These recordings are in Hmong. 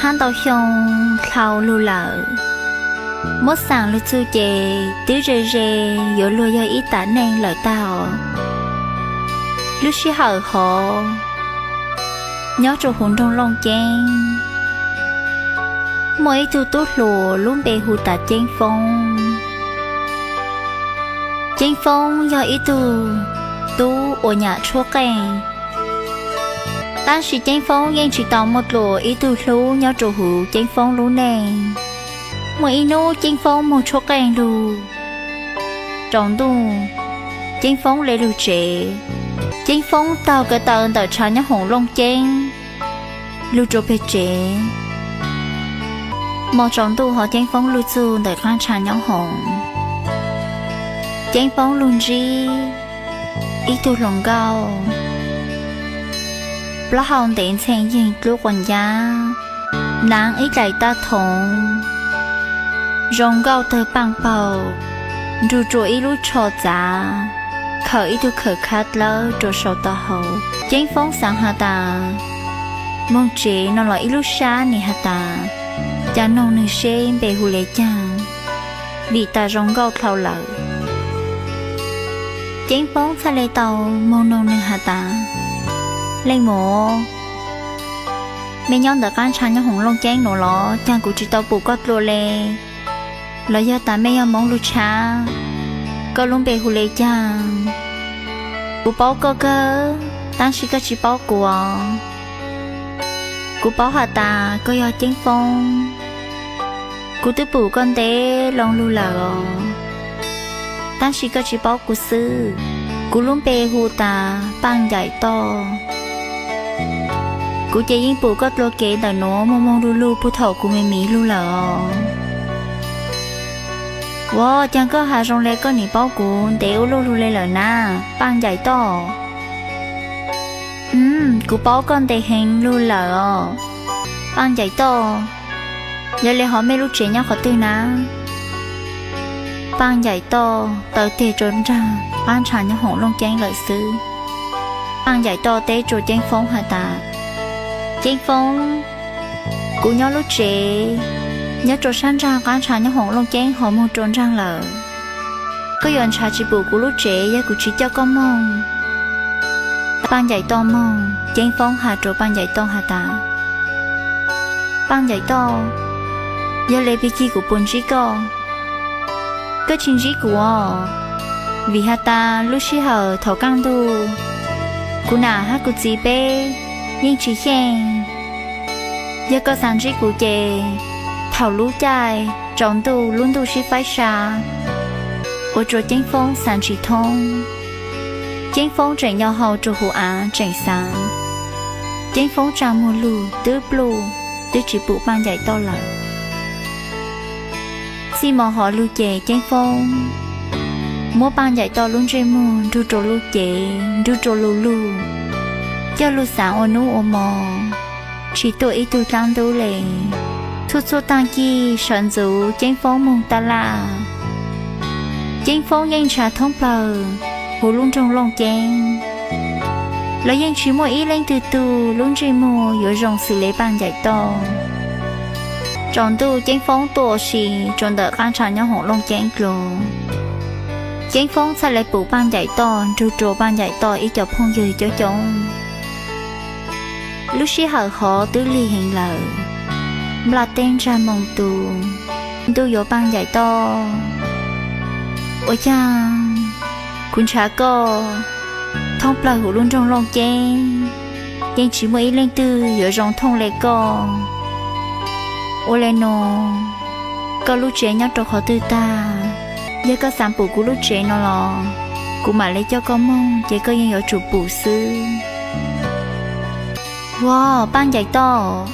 hab ntau xyoo dhau lug lawm. Muab xaam lug txug ces twb ze ze yuav luag yog ib tam neej lawm tag os. Lub sij hawm hov, nyob rua huv nroog Looj Ceeb, muaj ib tug tub hluas lub npe hu tas Ceeb Foob. Ceeb Foob yog ib tug tub uas nyam tshuab qeej, tab sis Ceeb Foob yeej tsis tau muaj dlua ib tug hlub nyob rua huv Ceeb Foob lub neej. Muaj ib nub Ceeb Foob moog tshuab qeej lug, tsaus ntuj Ceeb Foob le lug tsev. Ceeb Foob taug ko taw ntawm tshav nyob hoom Looj Ceeb lug rua peg tsev. Mos tsaus ntuj hov Ceeb Foob lug txug ntawm qaab tshav nyob hoom, Ceeb Foob lug ntsib ib tug hluas nkauj, plaub hau ntev ntxhee yeeg dlub quas ncab, naav ib dlaim tab thoov, zoo nkauj tawg paaj paug, nrug rua ib lub tsho txav, khawm ib tug khawm khab dlawb rua sau taub hau. Ceeb Foob xaav has tas, moog tsev no los ib lub sab nim has tas, ca noog nwg seb npe hu le caag, vim tas zoo nkauj dhau lawm. Ceeb Foob txhaj le tau moog noog nwg has tas, leej muam, mej nyob ntawm qaab ntsha nyob hoom Looj Ceeb nuav los caag kuv tsis tau pum koj dlua le? Los yog tas mej yog Moob lub tshab? Koj lub npe hu le caag? Kuv paub koj kawg, tab sis koj tsis paub kuv os. Kuv paub has tas koj yog Ceeb Foob. Kuv twb pum koj ntev loo lug lawm os, tab sis koj tsis paub kuv xwb. Kuv lub npe hu tas Paaj Ncaim Toj. Kuv ces yeej pum koj dlua kev ntawm nuav moog moog lug lug puag thaum kuv me miv lug lawm os. Ua caag koj has zoo le koj nim paub kuv ntev ua luaj lug le lawm na, Paaj Ncaim Toj? Kuv paub koj ntev heev lug lawm os, Paaj Ncaim Toj. Yog le hov mej lub tsev nyob qhov twg na? Paaj Ncaim Toj taw teg rua nraag qaab ntsha nyob hoom Looj Ceeb lawm xwb. Paaj Ncaim Toj teb rua Ceeb Foob has tas, Ceeb Foob, kuv nyob lub tsev nyob rua sab nraag qaab ntsha nyob hoom Looj Ceeb hov moog rua nraag lawm. Koj yuav ntshaw tsis pum kuv lub tsev yog kuv tsis coj koj moog. Paaj Ncaim Toj moog, Ceeb Foob has rua Paaj Ncaim Toj has tas, Paaj Ncaim Toj, yog le pig kig kuv puas ntsib koj? Koj tsis ntsib kuv os, vim has tas lub sij hawm thaum kaaj ntug, kuv nam hab kuv txiv peb yeej tsis xyeej. Yog koj xav ntsib kuv ces thaum lub caij tsaus ntuj lub ntuj sib faib sa, ua rua Ceeb Foob xav tsis thoob. Ceeb Foob tseem nyo hau rua huv av tseem xav. Ceeb Foob tsaa muag lug twb pluj, twb tsis pum Paaj Ncaim Toj lawm. Txij mo hov lug ces Ceeb Foob muab Paaj Ncaim Toj lub ntsej muag nrug rua lub cev, nrug rua lug lug, coj lug xaav ua nub ua mo, tsis tuaj ib tug dlaab ntub le. Txhua txhua taag kig sawv ntxuv Ceeb Foob moog taj laj. Ceeb Foob yeej ntshaw thoob plawg huv lub nroog Looj Ceeb, los yeej tsis muaj ib leej twg tug lub ntsej muag yuav zoo xws le Paaj Ncaim Toj. Tsaus ntuj Ceeb Foob tuaj ua si rua ntawm qaab ntsha nyob hoom Looj Ceeb dlua. Ceeb Foob txhaj le pum Paaj Ncaim Toj nrug rua Paaj Ncaim Toj ib co phooj ywg coob coob. Lub sij hawm hov twb lig heev lawm, nplaj teb ntsag moo tu, ntuj yuav Paaj Ncaim Toj. Ua caag kuv ntshaw koj thoob plawg huv lub nroog Looj Ceeb, yeej tsis muaj ib leej twg yuav zoo thooj le koj. Ua le nuav, koj lub tsev nyob rau qhov twg tag? Yog koj xav pum kuv lub tsev no los kuv mam le coj koj moog, ces koj yeej yuav tsum pum xwb. Ua, Paaj Ncaim Toj,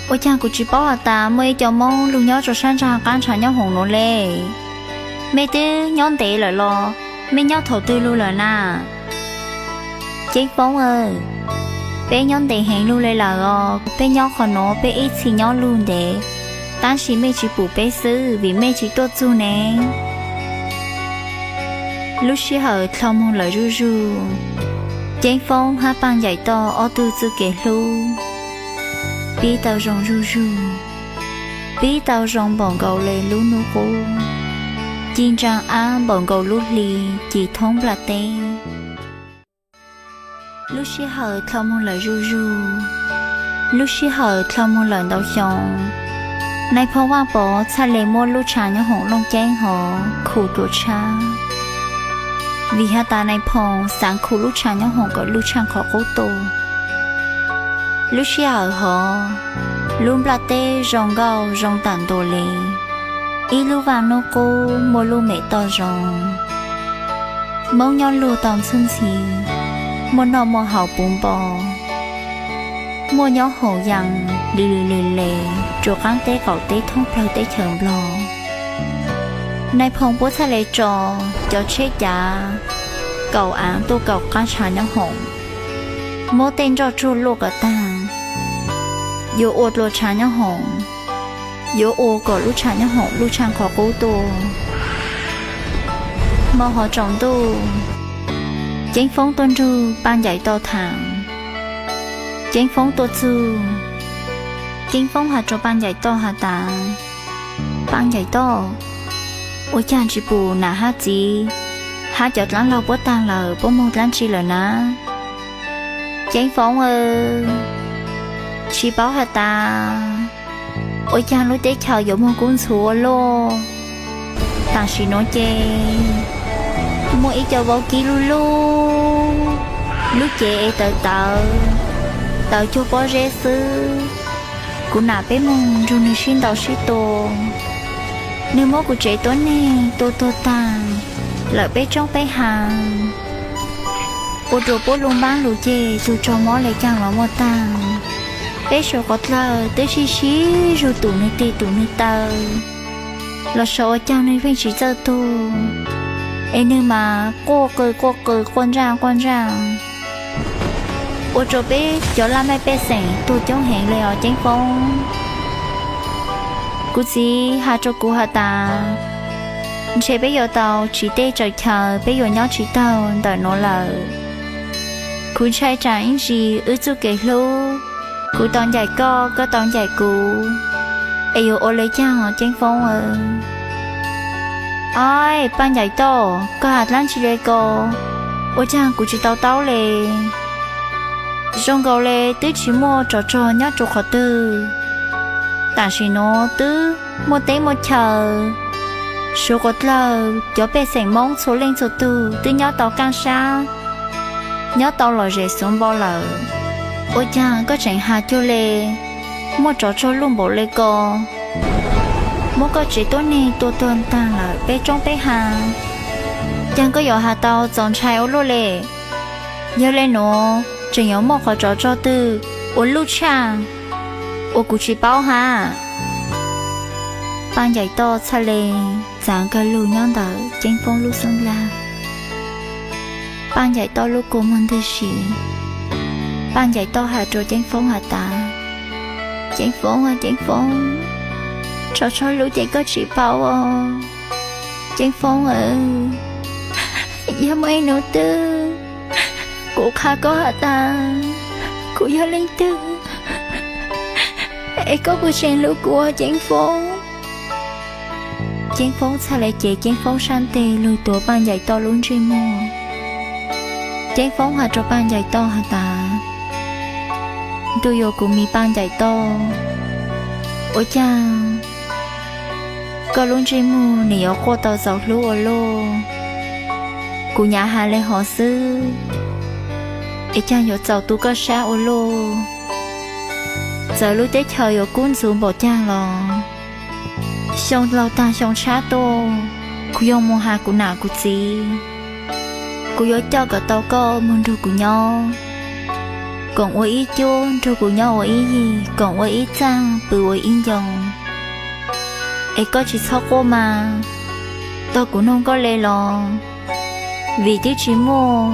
ua caag kuv tsis paub has tas muaj ib co Moob lug nyob rua sab nraag qaab ntsha nyob hoom nuav le? Mej twb nyob ntev lawm los mej nyob thaum twg lug lawm na? Ceeb Foob aw, peb nyob ntev heev lug le lawm os. Peb nyob qhov nuav peb ib txhis nyob lug ntev, tab sis mej tsis pum peb xwb vim mej tsis tuaj txug ne. Lub sij hawm dlhau moog lawm zuj zug, Ceeb Foob hab Paaj Ncaim Toj ob tug txuj kev hlub pib tau zoo zuj zus, pib tau zoo npaum nkaus li lub hnub qub, ci ntsa ab npaum nkaus lub hli ci thoob nplaj teb. Lub sij hawm dhau mus lawm zuj zus, lub sij hawm dhau mus lawm ntau xyoo, Nais Phoo Vaj Pov txhaj le muab lub tshav nyob hoom looj ceeb hov khu tuam tshab, vim has tas Nais Phoo xaav khu lub tshav nyob hoom kom luj tshaj qhov qub tuaj. Lub sij hawm hov, lub nplaj teb zoo nkauj zoo tam ntua li ib lub vaj hnub qub muaj lub mem toj zoo. Moob nyob luag tau ntxhwb ntxhi, muaj noj muaj haus puv npo, muaj nyob haus yees li li le le rua qaab teb qaum teb thoob plawg teb chaws Nplog. Nais Phoo puab txhaj le tso cov tsheb cav kaum aav tuaj kaum qaab tshav nyob hoom, muab tej nroj tsuag luaj kom taag, yuav ua dlua tshav nyob hoom, yuav ua kom lub tshav nyob hoom luj tshaj qhov qub tuaj. Hmo hov tsaus ntuj, Ceeb Foob tuaj nrug Paaj Ncaim Toj thaam. Ceeb Foob tuaj txug, Ceeb Foob has rua Paaj Ncaim Toj has tas, Paaj Ncaim Toj, ua caag tsi pum nam hab txiv hab cov dlaab laug puab taag lawm, puab moog dlaab tsi lawm na? Ceeb Foob aw, tsi paub has tas ua caag lub teb chaws yuav moog kub ntxhuv ua luaj. Tam sim nuav ces muaj ib co vaub kib lub lub, lub cev es tawv tawv, tawv cuag pob zeb xwb. Kuv nam peb moog nrug nwg sib ntaus sib tua, nwg muab kuv tsev tuab neeg tua tuag taag lawm peb tsoob peb haav, ua rua puab lub npaab lug ceg tug tsaug mob le caag los muaj taag. Peb suav quas dlawg twb sib sib zug tum nwg tig tum nwg taw los saum ua caag nwg pheej tsi txawj tuag, es nwg mas quaj qw quaj qw quaj ntsaj quaj ntsaj, ua rua peb cov laj mej pej xeem tuag coob heev le os Ceeb Foob. Kuv txiv has rua kuv has tas, ntshe peb yuav tau tsiv teb tsaws chaw, peb yuav nyob tsi taug ntawm nuav lawm. Kuv ntshai tsam ib ntsis wb txuj kev hlub, kuv tau ncaim koj, koj tau ncaim kuv, es yuav ua le caag os Ceeb Foob aw? Aib, Paaj Ncaim Toj, koj has dlaab tsi le ko? Ua caag kuv tsi tau taub le? Zoo nkaus le twb tsi muaj tsov rog nyob rua qhov twg. Tam sim nuav twb muaj teb muaj chaw, suav quas dlawg cov pej xeem Moob txhua leej txhua tug twb nyob tau kaaj sab, nyob tau lom zem xuv npo lawm. Ua caag koj tseem has cuag le muaj tsov rog luj npaum le ko, muab koj tsev tuab neeg tua tuag taag lawm peb tsoob peb haav? Caag koj yuav has tau txaus ntshai ua luaj le? Yog le nuav tseem yuav muaj qhov tsov rog twg ua luj tshaj uas kuv tsi paub hab? Paaj Ncaim Toj txhaj le txaav kag lug nyob ntawm Ceeb Foob lub xub ntiag. Paaj Ncaim Toj lub kua muag ntwg si. Paaj Ncaim Toj has rua Ceeb Foob has tas, Ceeb Foob aw, Ceeb Foob, tsov rog luj ces koj tsi paub os. Ceeb Foob aw, yog muaj ib nub twg kuv qha koj has tas kuv yog leej twg, es koj puas tseem hlub kuv os Ceeb Foob? Ceeb Foob txhaj le cev Ceeb Foob sab nteg lug tuav Paaj Ncaim Toj lub ntsej muag. Ceeb Foob has rua Paaj Ncaim Toj has tas, ntuj yuav kuv mi Paaj Ncaim Toj, ua caag koj lub ntsej muag nwg yuav quaj tau txaus hlub ua luaj? Kuv nyam has le hov xwb, es caag yuav txaus tu koj sab ua luaj? Txawm lub teb chaws yuav kub ntxhuv npaum caag los, xyoo laug taag xyoo tshab tuaj, kuv yuav moog has kuv nam kuv txiv, kuv yuav coj kom tau koj moog nrug kuv nyob, koom ua ib cuab nrug kuv nyob ua ib yig, koom ua ib txaaj pw ua ib ncoo. Es koj tsi txhob quaj mas, tog kuv noog koj le los, vim twb tsi muaj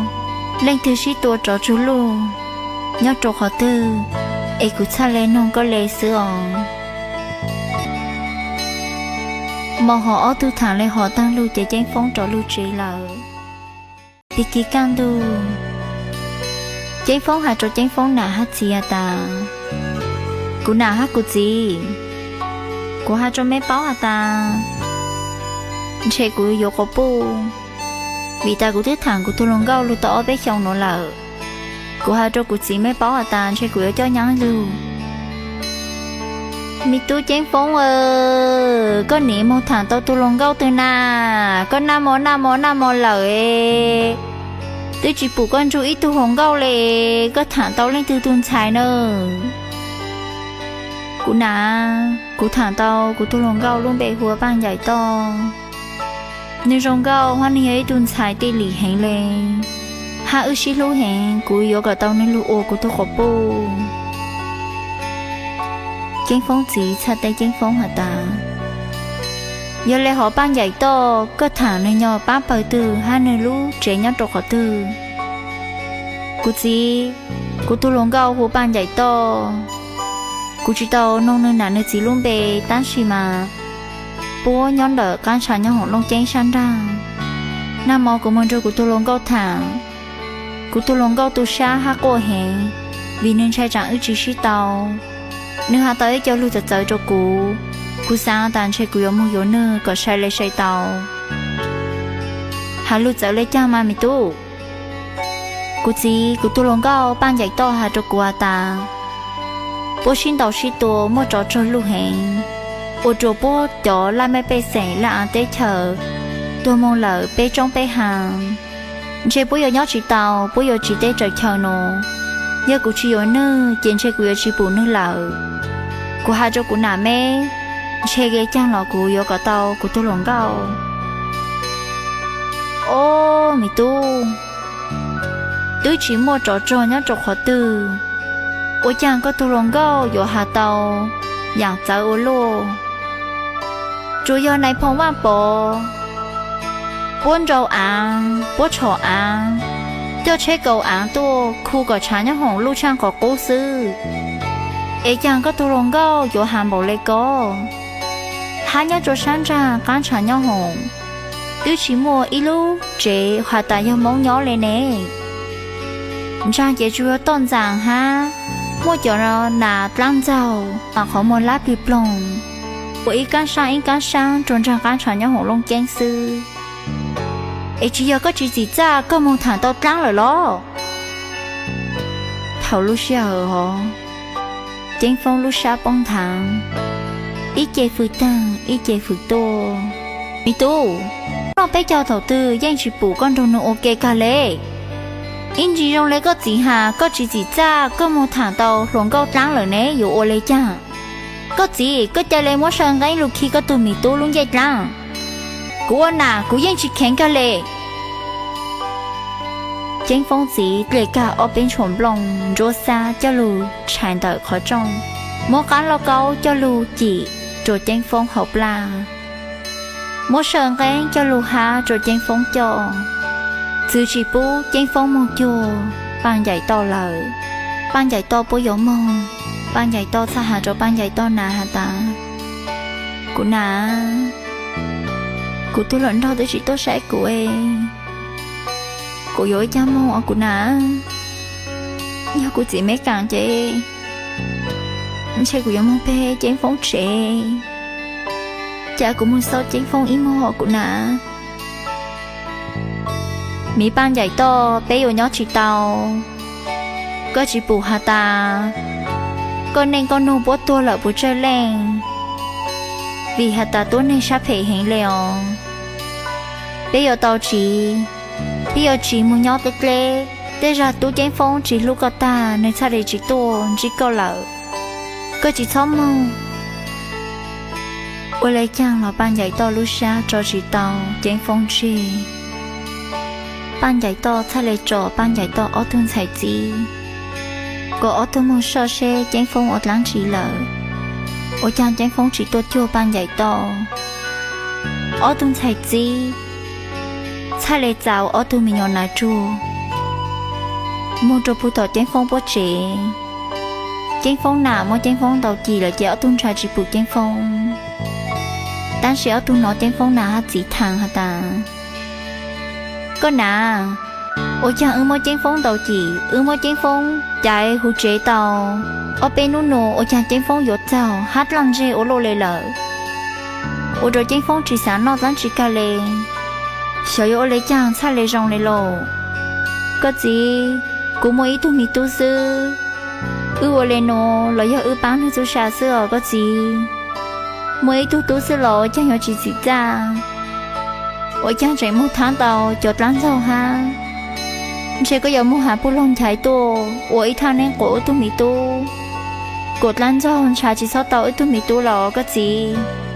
leej twg sib tua tsov tsug luj nyob rua qhov twg, es kuv txhaj le noog koj le xwb os. Mo hov ob tug thaam le hov taag lug ces Ceeb Foob rov lug tsev lawm. Pig kig kaj ntug, Ceeb Foob has rua Ceeb Foob nam hab txiv has tas, Kuv nam hab kuv txiv, kuv has rua meb paub has tas ntshe kuv yuav quas puj, vim tas kuv twb thaam kuv tug hluas nkauj lug tau ob peb xyoos nuav lawm. Kuv has rua kuv txiv meb paub has tas ntshe kuv yuav coj nyaab lug. Me tub Ceeb Foob aw, koj nim moog thaam tau tug hluas nkauj twg na? Koj naj mo naj mo naj mo lawm, twb tsi pum koj nrug ib tug hluas nkauj le, koj thaam tau leej twg tug ntxhais na? Kuv nam, kuv thaam tau kuv tug hluas nkauj lub npe hu ua Paaj Ncaim Toj. Nwg zoo nkauj hab nwg yog ib tug ntxhais tij lim heev le, hab wb sib hlub heev, kuv yuav kom tau nwg lug ua kuv tug quas puj. Ceeb Foob txiv txhaj teb Ceeb Foob has tas, yog le hov Paaj Ncaim Toj koj thaam nwg nyog paab pawg twg hab nwg lub tsev nyob rua qhov twg? Kuv txiv, kuv tug hluas nkauj hu Paaj Ncaim Toj. Kuv tsi tau noog nwg nam nwg txiv lub npe, tab sis mas puab nyob ntawm qaab ntsha nyob hoom Looj Ceeb sab nraag. Naj mo kuv moog nrug kuv tug hluas nkauj thaam, kuv tug hluas nkauj tu sab hab quaj heev, vim nwg ntshai tsaam wb tsi sib tau. Nwg has tau ib co lug txawv txawv rua kuv, kuv xaav tas ntshe kuv yuav moog yuav nwg kom sai le sai tau. Has lug txawv le caag mas me tub? Kuv txiv, kuv tug hluas nkauj Paaj Ncaim Toj has rua kuv has tas, puab sib ntaus sib tua muaj tsov rog luj heev, ua rua puab cov laj mej pej xeem laj aav teb chaws tuag moog lawm peb tsoob peb haav. Ntshe puab yuav nyob tsi tau, puab yuav tsiv teb tsaws chaw nua. Yog kuv tsi yuav nwg ces ntshe kuv yuav tsi pum nwg lawm. Kuv has rua kuv nam meb, ntshe le caag los kuv yuav kom tau kuv tug hluas nkauj. Ob, me tub, twb tsi muaj tsov rog nyob rua qhov twg, ua caag koj tug hluas nkauj yuav has tau yaam txawv ua luaj? Tsuas yog nais phoo Vaaj Pov puab nrau aav, puab tshom aav, coj tsheb kaus aav tuaj khu kom tshaav nyob hoom luj tshaaj qhov qub xwb. Es caag koj tug hluas nkauj yuav has npaum le ko? Hab nyob rua sab nraag qaab ntsha nyob hoom twb tsi muaj ib lub tsev has tas yog Moob nyob le ne. Ntsaag ces tsuas yog toj ntxaas hab muaj cov nas dlaab ntxaug mas qhov muag lab plig ploog ua ib kaab saab ib kaab saab rua ntsaag qaab ntsha nyob hoom Looj Ceeb xwb. Es tsi yog koj tsi txim txaj koj moog thaam tau dlaab lawm los? Thaus lub sij hawm hov, Ceeb Foob lub sab poob nthav, ib ce fwj taag ib ce fwj tuaj. Me tub, noj peb caug thaum twg yeej tsi pum koj nrug nwg ua ke kag le. Ib ntsis zoo le koj txiv has koj tsi txim txaj koj moog thaam tau hluas nkauj dlaab lawm ne yuav ua le caag? Koj txiv, koj ca le muab saw nqeeb lug khi koj tug me tub lub ncej dlaab. Kuv ua nam kuv yeej tsi kheev kag le. Ceeb Foob txiv dle kag ob peb ntshua nplooj ntsuab xab coj lug tshais ntawm qhov rooj, muab qaab lauj kaub coj lug cim rua Ceeb Foob hauv plaj, muab saw nqeeb coj lug hab rua Ceeb Foob coj. Txwv tsi pub Ceeb Foob moog cuag Paaj Ncaim Toj lawm. Paaj Ncaim Toj puab yuav moog, Paaj Ncaim Toj txhaj has rua Paaj Ncaim Toj nam has tas, kuv nam, kuv tug hluas nraug twb tsi tuaj saib kuv, kuv yuav ua caag moog os kuv nam? Yog kuv txiv meb kaam ces ntshe kuv yuav moog peg Ceeb Foob tsev, ca kuv moog xauj Ceeb Foob ib moog os kuv nam. Miv Paaj Ncaim Toj, peb yuav nyob tsi tau. Koj tsi pum has tas koj neej koj nug puab tuag lawm puas tsawg leej? Vim has tas tuab neeg sab phem heev le os. Peb yuav tau tsiv, peb yuav tsiv moog nyob dleb dleb, tej zag tub Ceeb Foob tsi hlub koj tag nwg txhaj le tsi tuaj ntsib koj lawm. Koj tsi txhob moog. Ua le caag los Paaj Ncaim Toj lub sab tso tsi tau Ceeb Foob ntseg. Paaj Ncaim Toj txhaj le tso Paaj Ncaim Toj ob tug ntxhais txib kom ob tug moog soj seb Ceeb Foob ua dlaab tsi lawm, ua caag Ceeb Foob tsi tuaj cuag Paaj Ncaim Toj. Ob tug ntxhais txib txhaj le txaus ob tug me nyuam nas tsuag moog rua puag tom Ceeb Foob puab tsev. Ceeb Foob nam muab Ceeb Foob ntaus cim lawm ces ob tug nrhav tsi pum Ceeb Foob. Tab sis ob tug nov Ceeb Foob nam hab txiv thaam has tas, koj nam, Ua caag wb muab Ceeb Foob ntaus cim, wb muab Ceeb Foob caiv huv tsev tau ob peb nub nua, ua caag Ceeb Foob yuav txaug hab dlaaj ntseg ua luaj le lawm, ua rua Ceeb Foob tsi xaav noj dlaab tsi kag le. Xyov yuav ua le caag txhaj le zoo le lauj. Koj txiv, kuv muaj ib tug miv tub xwb. Wb ua le nuav los yog wb paab nwg txuj sa xwb os koj txiv. Muaj ib tug tub xwb los ua caag yuav tsi txim txaj, ua caag tseem moog thaab tau cov dlaab ntxaug hab. Ntshe koj yuav moog has puj laug Nchaiv tuaj ua ib thaj neeb quas wb tug miv tub, kuas dlaab ntxaug ntsha tsi txhob tau wb tug miv tub los koj txiv.